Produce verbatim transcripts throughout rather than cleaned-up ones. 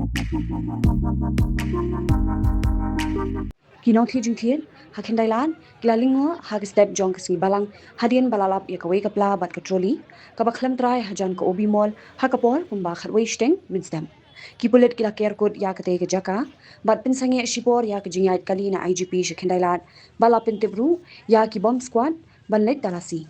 Ki nongthied jingthied ha Khyndai Lad ki la lyngngoh ha ka step jong ka sngi Balang hadien ba la lap ïa kawei ka pla bad ka trolley kaba khlem trai hajan ka O B Mall ha ka por kumba khatwei shiteng mynstep. Ki pulit ki la ker kut ïa katei ka jaka bad pynsangeh shipor ïa ka jingïaid kali na I G P sha Khyndai Lad ba la pyntip ruh ïa ki bomb squad ban leit talasi.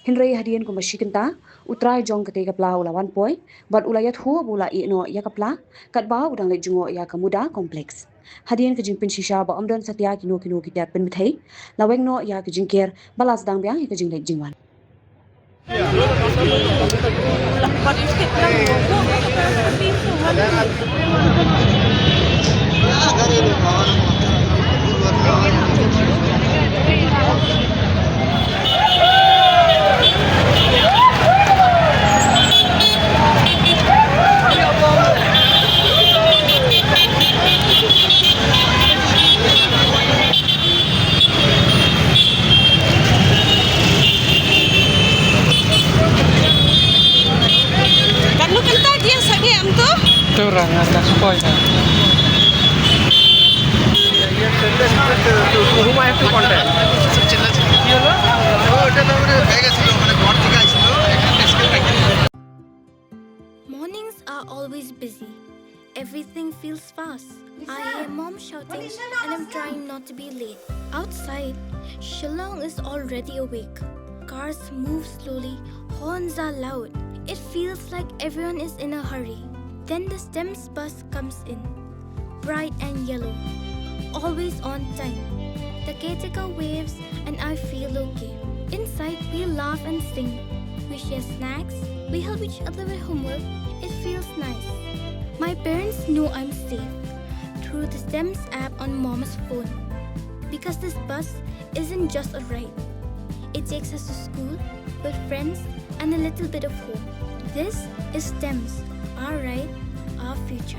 Hynrei hadien kumba shi kynta u trai jong katei ka pla u la wan poi bad u la ïathuh ba u la ïeh noh ïa ka pla katba u dang leit jngoh ïa ka Muda Complex. Hadien ka jingpynshisha ba ym don satia kino kino ki tiar pynbthei, la weng noh ïa ka jingker ba la sdang biang ïa ka jingleit jingwan. Kan lu kynta dia sagi am tu? Tu orang atas poi. Who am I have to contact? Mornings are always busy. Everything feels fast. I hear mom shouting and I'm trying not to be late. Outside, Shillong is already awake. Cars move slowly, horns are loud. It feels like everyone is in a hurry. Then the STEMS bus comes in, bright and yellow, always on time. The caretaker waves and I feel okay. Inside, we laugh and sing. We share snacks. We help each other with homework. It feels nice. My parents know I'm safe through the STEMS app on mom's phone. Because this bus isn't just a ride. It takes us to school, with friends, and a little bit of hope. This is STEMS, our ride, our future.